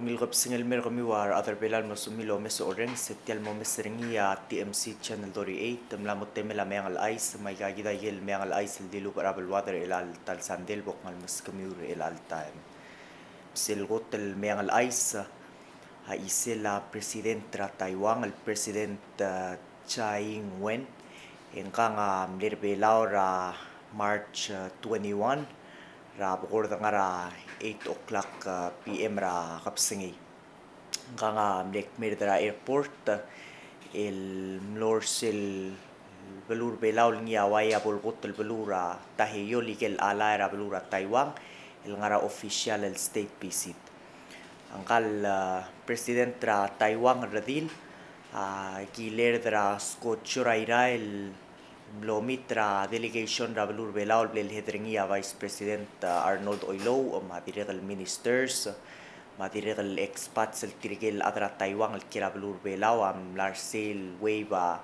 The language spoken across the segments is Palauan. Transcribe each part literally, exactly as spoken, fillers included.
Kemiu el kebesengei el mer kemiu a rechad er Belau el mlo sebechemiu el omes e orrenges. E tia el momes er ngii a T M C Channel thirty-eight, te mla mo temel a Meang el Chais, me aika kid a ikel meang el chais el dilubech er a beluad er chelecha el ta el sandei el bo kngai el meskemiu er chelecha el taem. Sel kot el meang el chais a chisel a President er a Taiwan, el President, a, Tsai Ing-wen, e ngkang a mle er Belau er a March, a, twenty-one, er a bekord ngar er a eight o'clock, a, P M er a kebesengei. Ngkang a mle kmerd er a airport, el mlo er sel beluu er Belau el ngii a uai a bo el kot el beluu er a Taiheio el ikel ally er a beluu er a Taiwan, el ngar er a official el state visit. Ngka el, a, President er a Taiwan el redil, a, Gilbert er a Scott Shoraira, el mlo meet er a delegation er a beluu er Belau el bla lehed er ngii a Vice President, a, Arnold Oilouch, me a dirrek el ministers, me a dirrek el expats el tirke el chad er a Taiwan el kiei er a beluu er Belau, a mla er sei el wave a,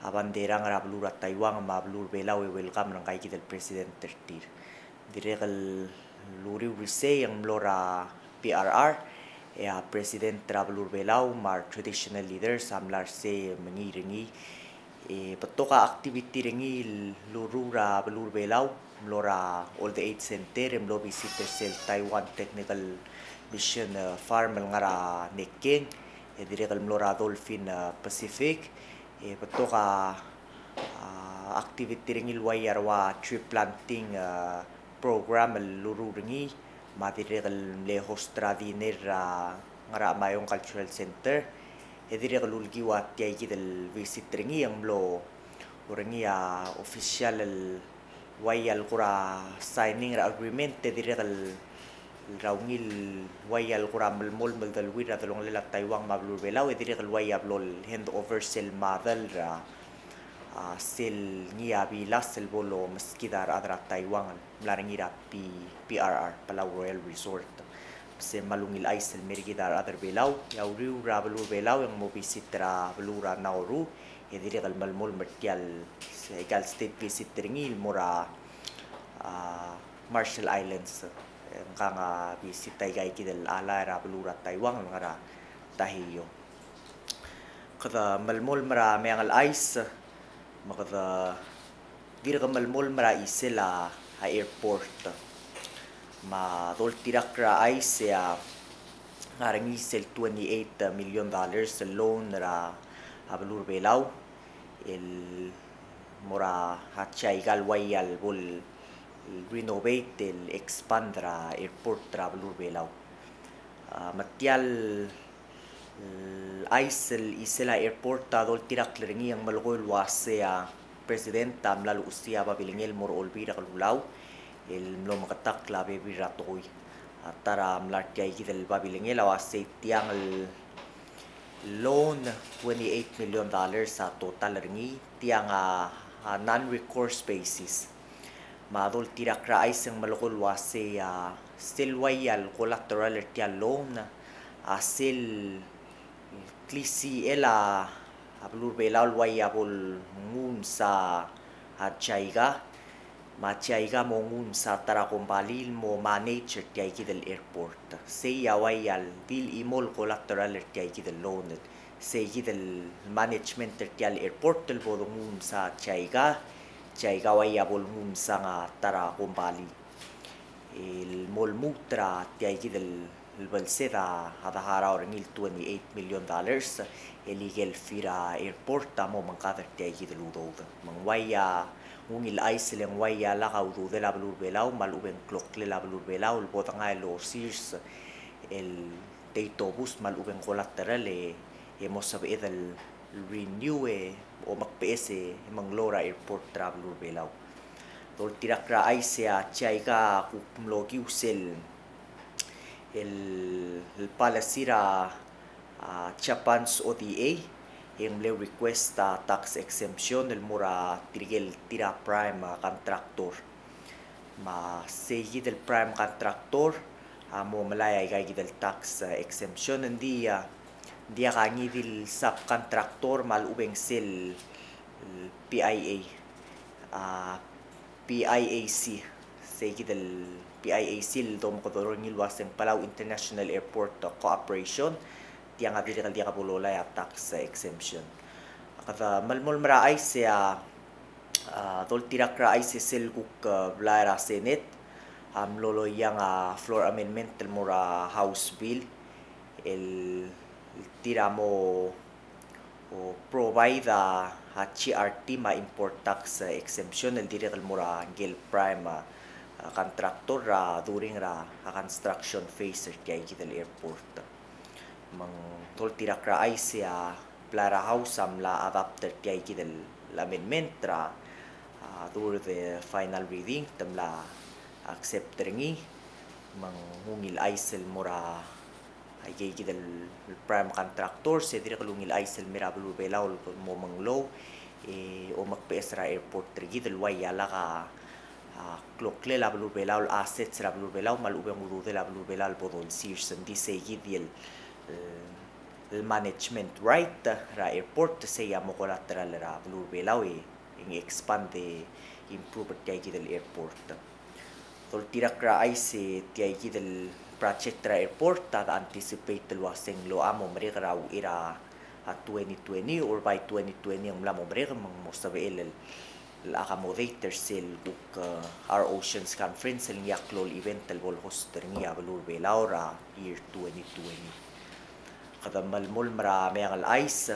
a bandera er a beluu er a Taiwan me a beluu er Belau e welcome er ngka kid el President er tir. Dirrek el uriul er isei e ng mlo er a P R R, e a President er a beluu er Belau me a re traditional leaders a mla er sei e mengiil er ngii. E betok a activity er ngii el ureor er a beluu er Belau, mlo er a Old Age Center, e mlo visit er sel Taiwan Technical Mission, e, Farm el ngar er a Nekkeng, e dirrek el mlo er a Dolphin, e, Pacific, e betok a, a, activity er ngii el uai a rua tree planting, e, program el ureor er ngii, me a dirrek el mle host er a dinner er a ngar er a Amayong Cultural Center, e dirrek el ulekiu a tia kid el visit er ngii e ng mlo er ngii a official el uai a le kora signing er a agreement, e dirrek el, el er a ungil uai a le kora melemolem el deleuill er a delongelel a Taiwan me a beluu er Belau, e dirrek el uai a blo el hand over sel model er a, a, sel ngii a bilas el bo lomeskid a rechad er a Taiwan el mla er ngii er a P-, P R R, Palau Royal Resort. Me se kmal ungil chais el mer kid a rechad er Belau, e a uriul er a beluu er Belau e ng mo visit er a beluu er a Nauru, e dirrek el melemolem er tia el, se-, aika el state visit er ngii el mo er a, a, Marshall Islands. E ngkang a visit aika kid el ally er a beluu er a Taiwan el ngar er a Taiheio. Kede melemolem er a meang el chais, me kede dirk melemolem er a chisel a airport. Me a doltirakl er a chais e a ngar er ngii sel twenty-eight million dollars el loan er a beluu er Belau el mo er a JICA el uai a le bo el renovate el expand er a airport er a beluu er Belau. A, me tia el, el chais el chisel a airport a doltirakl er ngii e ng melekoi el uase a President a mla luchesii a babilengel el mo er a Olbiil er a Kelulau el mlo meketakl a bebil er a tekoi. A ta er a mla er tia kid el babilengel a uasei tiang el loan, twenty-eight million dollars a total er ngii, tiang a, a non-recourse basis. Me a doltirakl er a chais e ng melekoi el uasei a sel uai a le collateral er tia el loan a sel klisichel a beluu er Belau el uai a bo lenguu msa a JICA, me a JICA mo nguu msa a ta er a kombalii el mo manage er tia kid el airport. Sei a uai a di el chimo el collateral er tia kid el loan. Sei kid el management er tia el airport el bo denguu msa a JICA, JICA a uai a bo lenguu msa a ta er a kombalii el mo lmuut er tia kid el el belsed a deharau er ngii el twenty-eight million dollars, el ikel fee er a airport a mo mengkad er tia kid el udoud. Me ng uai a ungil chais el ng uai a lak a ududel a beluu er Belau me a lechub e ng kloklel a beluu er Belau el bo dengai el osirs el date obus me a lechub e ng collateral e, e mo sebeched el renew e omekbeches e menglou er a airport er a beluu er Belau. Doltirakl er a chais e a JICA a kuk mlo okiu sel el, el policy er a, a, Japan's O D A, e ng mle request a tax exemption el mo er tirke el tir a prime, a, contractor. Me sei kid el prime contractor a mo melai aika kid el tax, a, exemption, ng di, a, ng diak a ngii di el subcontractor me a lechub e ng sel, el P I A, a, P I A C, seikid el P I A C el domekedong er ngii el uaseng Palau International Airport Cooperation, tiang a dirrek el diak bo lolai a tax exemption. Kede melemolem er a chais e a, a, doltirakl er a chais e sel kuk, a, blai er a Senate a mlo loia a floor amendment el mo er a House Bill el tir a mo, o, provide a, a G R T me a import tax, a, exemption el dirrek el mo er a ngike el prime, a, a, contractor er a during er a, a, construction phase er tiaikid el airport. Me ng doltirakl er a chais e a blai er a House a mla adopt er tiaikid el amendment er a, a, during the final reading te mla accept er ngii. Me ng ungil chais el mo er a aikeikid el prime contractor, se dirrek el ungil chais el mei er a beluu er a Belau el mo menglou, e, omekbeches er a airport er kid el uai a lak a, a, kloklel a beluu er a Belau, el assets er a beluu er a Belau, me a lechub e ng ududel a beluu er a Belau el bo dolsirs, ng di seikid el, el, el management right er a airport, sei a mo collateral er a beluu er a Belau, e, e ng expand e improve er tiaikid el airport. Doltirakl er a chais e tiaikid el project er a airport a de anticipate el uaseng locha mo merek er a uchei er a twenty twenty or by twenty twenty ng mla mo merek me ng mo sebechel el, el accommodate er sel kuk, a, Our Oceans Conference el ngii a klou el event el bo le host er ngii a beluu er a Belau er a year twenty twenty. Kede melemolem er a meang el chais,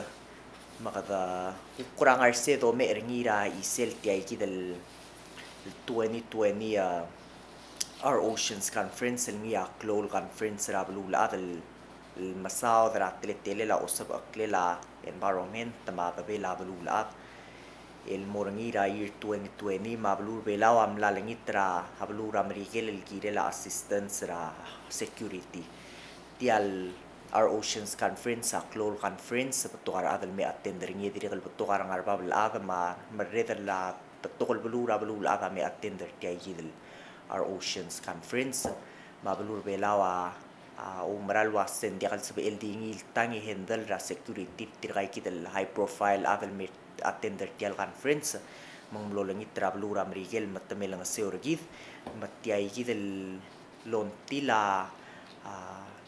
me kede kuk er a ngar se domecher er ngii er a chisel tiaikid el twenty twenty, a, Our Oceans Conference el ngii a klou el conference er a beluulechad el, el mesaod er a teletelel a osebecheklel a environment me a debel a beluulechad el mo er ngii er a year twenty twenty, me a beluu er a Belau a mla olengit er a beluu er a Merikel el kirel a assistance er a security. Tia el Our Oceans Conference a klou el conference, betok a rechad el me attend er ngii e dirrek el betok a rengar er bab el chad me a merreder el betok el beluu er a beluulechad a me attend er tiaikid el Our Oceans Conference. Me a beluu er a Belau a, a, oumera el uasei ng diak el sebechel di ngii el tang e handle er a security er tirkaikid el high profile chad el me attend er tia el conference, me ng mlo olengit er a beluu er a Merikel me te me olengeseu er kid, me tiaikid el longtil a, a,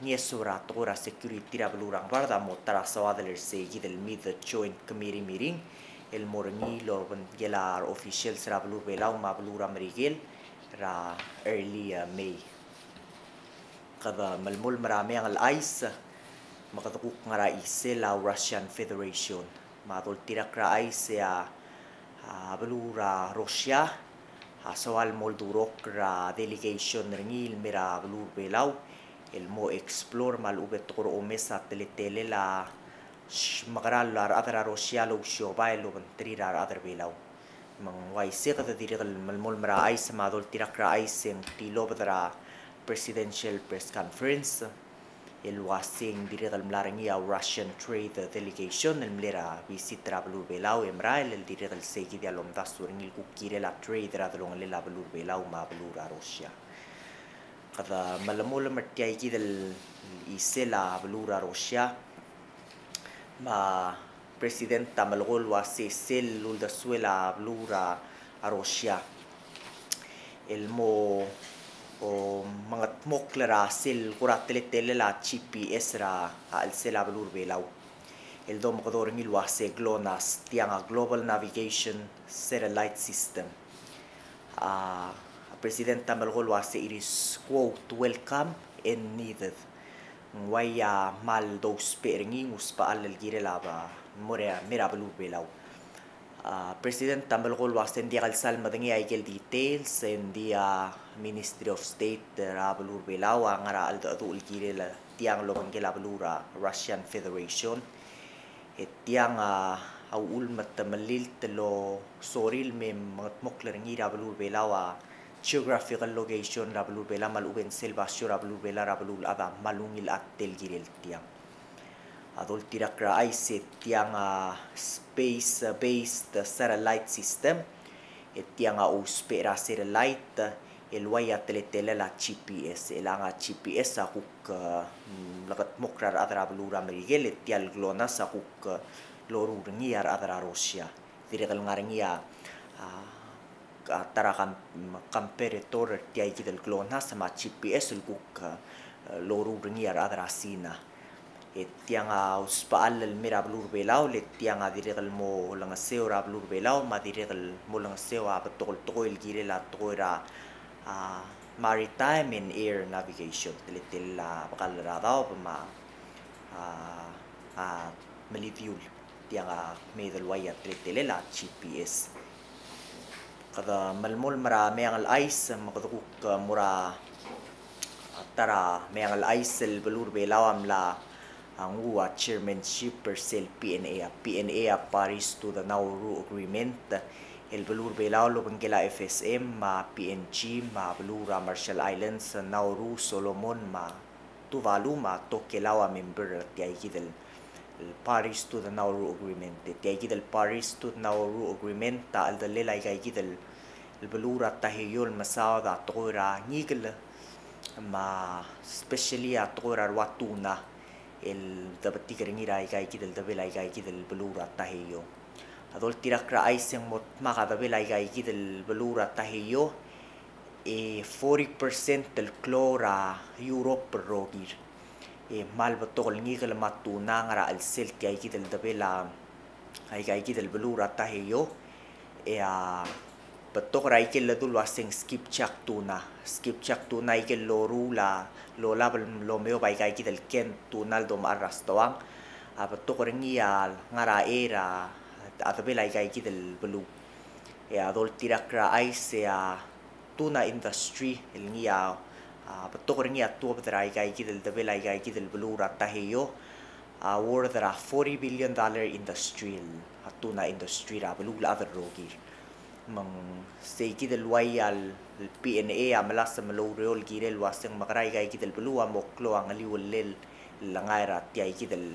ngeso er a tekoi er a security er a beluu er a Ngebard a mo ta er a soadel er seikid el mid joint committee meeting el mo er ngii el obengkel a re officials er a beluu er a Belau me a beluu er a Merikel er a early, a, May. Kede melemolem er a meang el chais, me kede kuk ngar er a chisel a Russian Federation. Me a doltirakl er a chais e a, a, beluu er a Russia a soal el mo oldurokl er a delegation er ngii el mei er a beluu er a Belau el mo explore me a lechub e tekoi er a omes a teletelel a sh-, mekerang a rechad er a Russia el ousiobai el obengterir a rechad er a Belau. Me ng uaisei kede dirrek el melemolem er a chais, me a doltirakl er a chais e ng tilobed er a presidential press conference el uasei ng dirrek el mla er ngii a Russian trade delegation el mle er a visit er a beluu er a Belau e merael el dirrek el seikid a lomdasu er ngii el kuk kirel a trade er a delongelel a beluu er a Belau me a beluu er a Russia. Kede melemolem er tiaikid el chisel a beluu er a Russia, me a president a melekoi el uasei sel uldesuel a beluu er a Russia el mo, o, mengedmokl er a sel kora teletelel a G P S er a, a chelsel a beluu er a Belau el domekedong er ngii el uasei GLONASS, tiang a Global Navigation Satellite System. A, a president a melekoi el uasei it is, quote, welcome and needed. Ng uai a kmal dousbech er ngii, ng usbechall el kirel a, ba, mo er a, mei er a beluu er a Belau. A, president a melekoi el uasei ng diak el sal medengei a ikel details, e ng di a Ministry of State er a beluu er a Belau a ngar er a cheldecheduch el kirel tiang el obengkel a beluu er a Russian Federation. E tiang a, a uchul me te melilt el sorir el me mengedmokl er ngii er a beluu er a Belau a geographical location er a beluu er a Belau me a lechub e ng sel basio er a beluu er a Belau er a beluulechad a kmal ungil a tel kirel tiang. A doltirakl er a chais e tiang a space based satellite system, e tiang a ousbech er a satellite el uai a teletelel a G P S, e chelechang a G P S a kuk, e, mlekedmokl er a rechad er a beluu er a Merikel, e tia el GLONASS a kuk, e, loruul er ngii a rechad er a Russia. Dirrek el ngar er ngii a, a, a ta er a com-, comparator er tia ikid el GLONASS me a GPS el kuk, eh, loruul er ngii a rechad er a Sina. E tiang a usbechall el mei er a beluu er a Belau, le tiang a dirrek el mo olengeseu er a beluu er a Belau, me a dirrek el mo olengeseu a betok el tekoi el kirel a tekoi er a, a, maritime and air navigation, teletelel a bekall er a daob me a, a, a melidiul. Tiang a kmeed el uai a teletelel a GPS. Kede melemolem er a Meang el Chais, me kede kuk, eh, mo er a, a ta er a Meang el Chais el beluu er a Belau a mla, a, nguu a chairmanship er sel P N A, a P N A a Parties to the Nauru Agreement, el beluu er a Belau el obengkel a F S M, me a P N G, me a beluu er a Marshall Islands, Nauru, Solomon, me a Tuvalu me a Tokelau a member er tia ikid el, el Parties to the Nauru Agreement. E tia ikid el Parties to the Nauru Agreement a cheldellel aika ikid el, el beluu er a Taiheio el mesaod a tekoi er a ngikel, me a especially a tekoi er a rua tuna, el debetik er ngii er aika ikid el debel aika ikid el beluu er a Taiheio. A doltirakl er a chais e ng mo dmak a debel aika ikid el beluu er a Taiheio, e forty percent el klou er a Europe el rokir. E kmal betok el ngikel me a tuna a ngar er a chelsel tia ikid el debel a, aika ikid el beluu er a Taiheio. E a betok er a ikel ledu el uaseng skipjack tuna. Skipjack tuna a ikel loruul a lolab el omeob aika ikid el canned tuna el domechar er a stoang. A betok er ngii a ngar er a chei er a, a debel aika ikid el beluu. E a doltirakl er a chais e a tuna industry el ngii a, a, betok er ngii a tuobed er aika ikid el debel aika ikid el beluu er a Taiheio, a worth er a forty billion dollar industry el, a tuna industry er a beluulechad el rokir. Me ng sei kid el uai a le P N A a melasem el oureor el kirel el uaseng me kede aika ikid el beluu a mo klou a ngeliuellel el lengai er a tia ikid el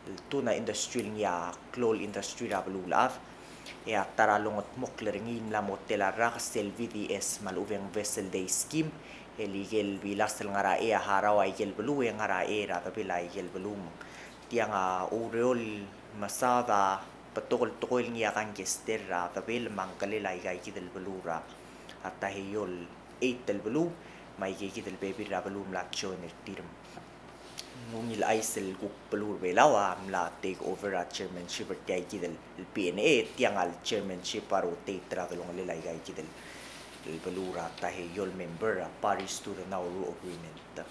el tuna industry el ngii a klou el industry er a beluulechad. E a ta er a longedmokl er ngii el mla mo tela el rak sel V D S me a lechub e ng Vessel Day Scheme, el ikel bilas el ngar er a chei a harau a ikel beluu e ngar er a chei er a debel a ikel beluu. Me ng tiang a oureor el mesaod a betok el tekoi el ngii a kangkei er a debel me a ngkelel aika ikid el beluu er a Taiheio el eight el beluu, me aika ikid el bebil er a beluu el mla join er tir. Ng ungil chais el kuk beluu er a Belau a mla take over a chairmanship er tia ikid el P N A, tiang a le chairmanship a rotate er a delongelel aika ikid el beluu er a Taiheio el member er a Parties to the Nauru Agreement.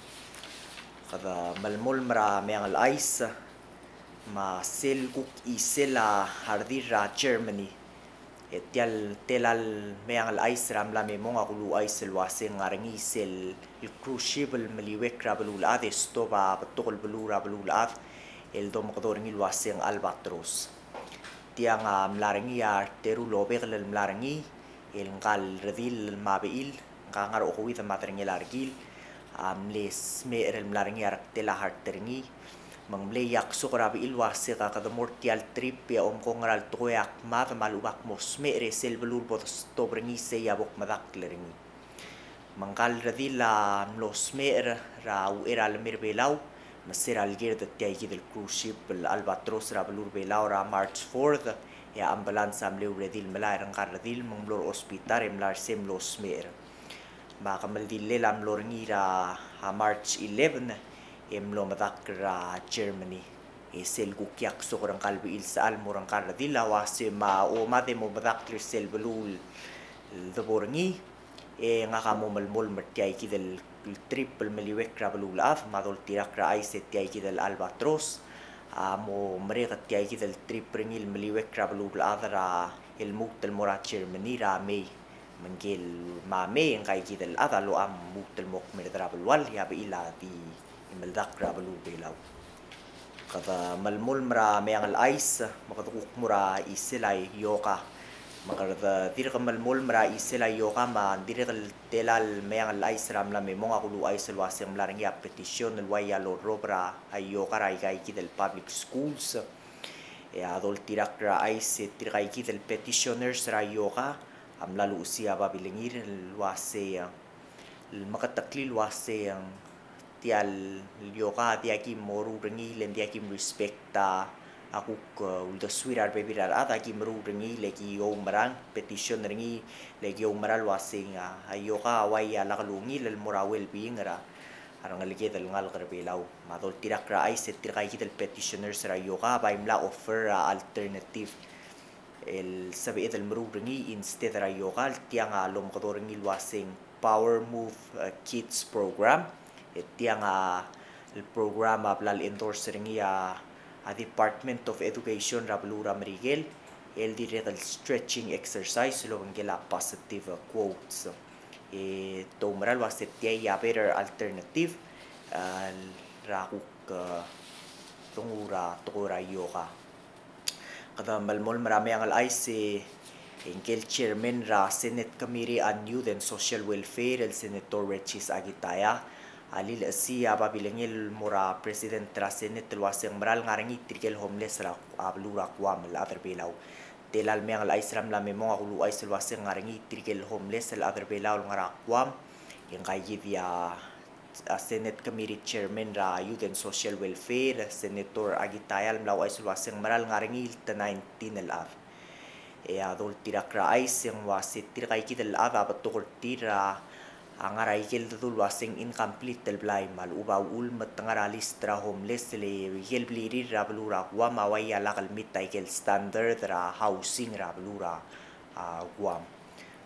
Kede melemolem er a meang el chais, me sel kuk chisel a redil er a Germany. E tia el tela el meang el chais er a mla me mong a kuluuchais el uaseng a ngar er ngii sel cruise ship el meliuekl er a beluulechad e stob a betok el beluu er a beluulechad el domekedong er ngii el uaseng Albatros. Tiang a mla er ngii a reteru el obekel el mla er ngii el ngka el redil me a bechil, ngka ngar er a okeuid me a derengel a rekil, a mle smecher el mla er ngii a rektela heart er ngii. Me ng mle iaksok er a bechil el uasei kede mo er tia el trip e a omko ngera el tekoi a kmad me a lechub ak mo smecher e sel beluu el bo destob er ngii sei a bo kmedakl er ngii. Me ngka el redil a mlo smecher er a uchei er a lemei er a Belau, me se er a lekerd er tia ikid el cruise ship el Albatros er a beluu er a Belau er a March fourth, e a ambulance a mle oureor el melai er ngka el redil me ng mlo er a hospital e mla er sei e mlo smecher. Me a kemeldillel a mlo er ngii er a, a March eleven, e mlo medakl er a Germany. E sel kuk iaksok er ngka el bechil sechal el mo er ngka el redil a uasei me a omad e mo medakl er sel beluu el debo er ngii, e ngak a mo melemolem er tia ikid el trip el meliuekl er a beluulechad, me a doltirakl er a chais e tia ikid el Albatros a mo merek er tia ikid el trip er ngii el meliuekl er a beluulechad er a lmuut el mo er a Germany er a May. Me ngike el me a May e ngka ikid el chad a locha lmuut el mo kmerd er a belual, e a bechil a di meldakl er a beluu er a Belau. Kede melemolem er a meang el chais, me kede kuk mo er a chisel a yoga. Me kede dirk melemolem er a chisel a yoga me a dirrek el tela el meang el chais er a mla me mong a kuluuchais el uasei ng mla er ngii a petition el uai a lorrob er a yoga er aika ikid el public schools. E a doltirakl er a chais e tirka ikid el petitioners er a yoga a mla luchesii a babilengir el uasei, el meketeklii el uasei tia el yoga a diak ki moruul er ngii, le ng diak ki respect a A kuk, e, uldesuir a rebebil er a rechad a ki meruul er ngii le ki oumerang, petition er ngii le ki oumerang el uaseng, a, a yoga a uai a lak el ungil el mo er a well-being er a, a rengeleked el ngalek er a Belau. Me a doltirakl er a chais e tirka ikid el petitioners er a yoga a bai mla offer a alternative el sebeched el meruul er ngii instead er a yoga, el tiang a lomekedong er ngii el uaseng Power Move, e, Kids Program, e tiang a, el program a bla le endorse er ngii a, a Department of Education er a beluu er a Merikel, el dirrek el stretching exercise el obengkel a positive quotes. E te oumera el uase tia a better alternative, e, er a kuk, e, dongu er a tekoi er a yoga. Kede melemolem er a Meang el Chais e ngike el chairman er a Senate Committee on Youth and Social Welfare, el Senator Regis Akitaya, a lilechesii a babilengel el mo er a president er a Senate el uaseng mera el ngar er ngii tirke el homeless er a, a, beluu er a Guam el chad er a Belau. Tela el Meang el Chais er a mla me mong a kuluuchais el uaseng ngar er ngii tirke el homeless el chad er a Belau el ngar er a Guam, e ngka ikid a a Senate Committee Chairman er a Youth and Social Welfare, Senator Akitaya, el mla ouchais el uaseng mera el ngar er ngii el te nineteen el chad. E a doltirakl er a chais e ng uase tirka ikid el chad a betok er tir a ngar er a ikel dedu el uaseng incomplete el blai, me a lechub a uchul me te ngar er a list er a homeless, le ikel blirir er a beluu er a Guam a uai a lak el meet a ikel standard er a housing er a beluu er a, a, Guam.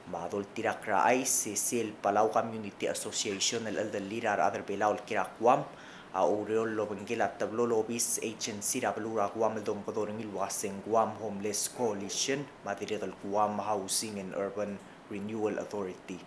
Me a doltirakl er a chais e sel Palau Community Association el cheldellir a rechad er a Belau el kiei er a Guam a oureor el obengkel a teblo el obis agency er a beluu er a Guam el domekedong er ngii el uaseng Guam Homeless Coalition, me a dirrek el Guam Housing and Urban Renewal Authority.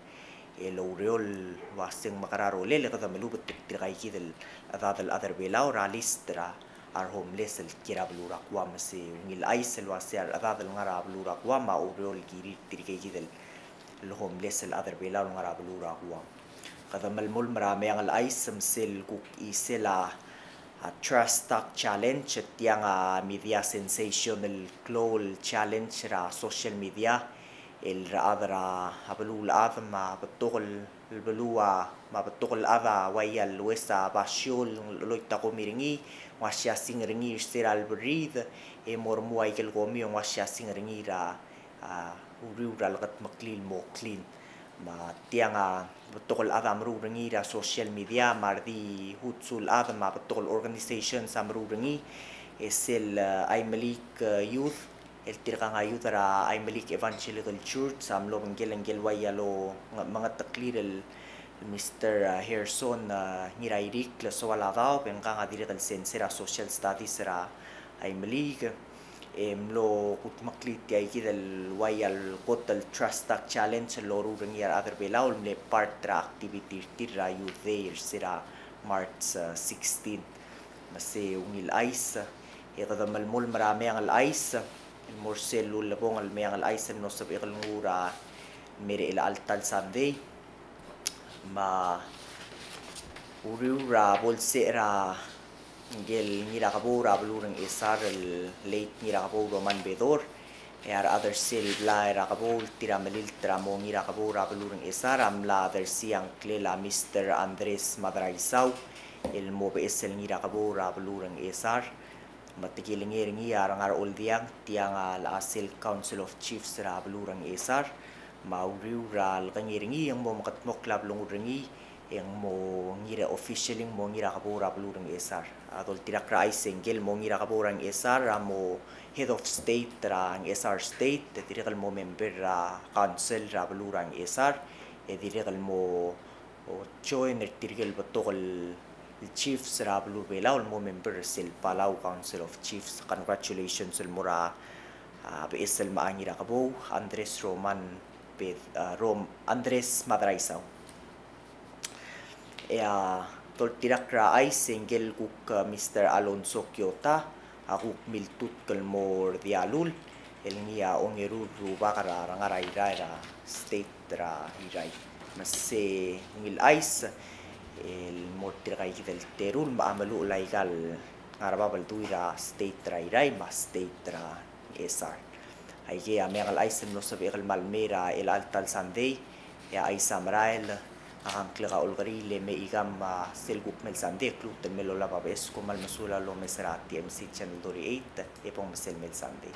El oureor el uaseng mekera rolel e kede melubet er tirka ikid el chedad el chad er a Belau er a list er a a re homeless el kiei er a beluu er a Guam. Me se ungil chais el uase a rechedad el ngar er a beluu er a Guam a oureor el kirir tirke ikid el homeless el chad er a Belau el ngar er a beluu er a Guam. Kede melemolem er a Meang el Chais me sel kuk chisel a, a, Trash Talk Challenge, tiang a media sensation el klou el challenge er a social media el rechad er a beluulechad me a betok el el beluu a, me a betok el chad a uai a lues a basio el loit a komi er ngii, ng ua siasing er ngii er se er a leberid, e mo remove a ikel komi e ng ua siasing er ngii er a, a, uriul er a lekedmeklii el mo clean. Me tiang a betok el chad a meruul er ngii er a social media, me a redil a chutsul chad me a betok el organizations a meruul er ngii, e sel, e, Aimeliik, e, Youth, el tirkang a youth er a Aimeliik Evangelical Church a mlo obengkel ngike el uai a lo mengeteklir el Mister, a, Harrison, a, Ngirairikl el soal a daob, e ngkang a dirrek el sensei er a social studies er a Aimeliik, e mlo kudmeklii tia ikid el uai el kot el Trash Talk Challenge el loruul er ngii a rechad er a Belau el mle part er a activity er tir er a Youth Day er se er a March, a, sixteen. Me se ungil chais, e kede melemolem er a Meang el Chais, el mo er sel ulebongel el Meang el Chais el mlo sebechek el nguu er a mei er chelecha el ta el sandei. Me a uriul er a bo lsecher er a ngike el Ngirakebou er a beluu er a Ngchesar el late Ngirakebou Roman Bedor, e a rechad er sel blai er a Kebou el tir a melilt er a mo Ngirakebou er a beluu er a Ngchesar a mla dersii a ngklel a Mister Andres Madraisau el mo beches el Ngirakebou er a beluu er a Ngchesar. Me te kilengei er ngii a Rengar Oldiang, tiang a locha sel Council of Chiefs er a beluu er a Ngchesar. Me a uriul er a lekengei er ngii e ng mo mekedmokl a blengur er ngii, e ng mo Ngira, officially ng mo Ngirakebou er a beluu er a Ngchesar. A doltirakl er a chais e ngike el mo Ngirakebou er a Ngchesar a mo head of state er a Ngchesar State, e dirrek el mo member er a council er a beluu er a Ngchesar, e dirrek el mo join er tirke el betok el chiefs er a beluu er a Belau el mo member er sel Palau Council of Chiefs. Congratulations el mo er a, a, beches el mla Ngirakebou, Andres Roman Ped-, a, Rom-, Andres Madraisau. E a doltirakl er a chais e ngike el kuk, a, Mister Alonso Kyota a kuk miltutk el mo er a Dialul el ngii a ongeru el rubak er a Rengar er a Irrai er a state er a Irrai. Me se ungil chais el mo er tirka ikid el terul me a meluchel aika el ngar er a bab el dui er a state er a Irrai me a state er a Ngchesar. Aikei a Meang el Chais el mlo sebechek el mei er chelecha el ta el sandei, e a chais a merael, A ngklek a Olkeriil e mei kemam, a, sel kuk mei el sandei, e kuk el mei el olab a beches. Kom kmal mesulang el omes er a T M C Channel thirty-eight, e bong mesa el mei el sandei.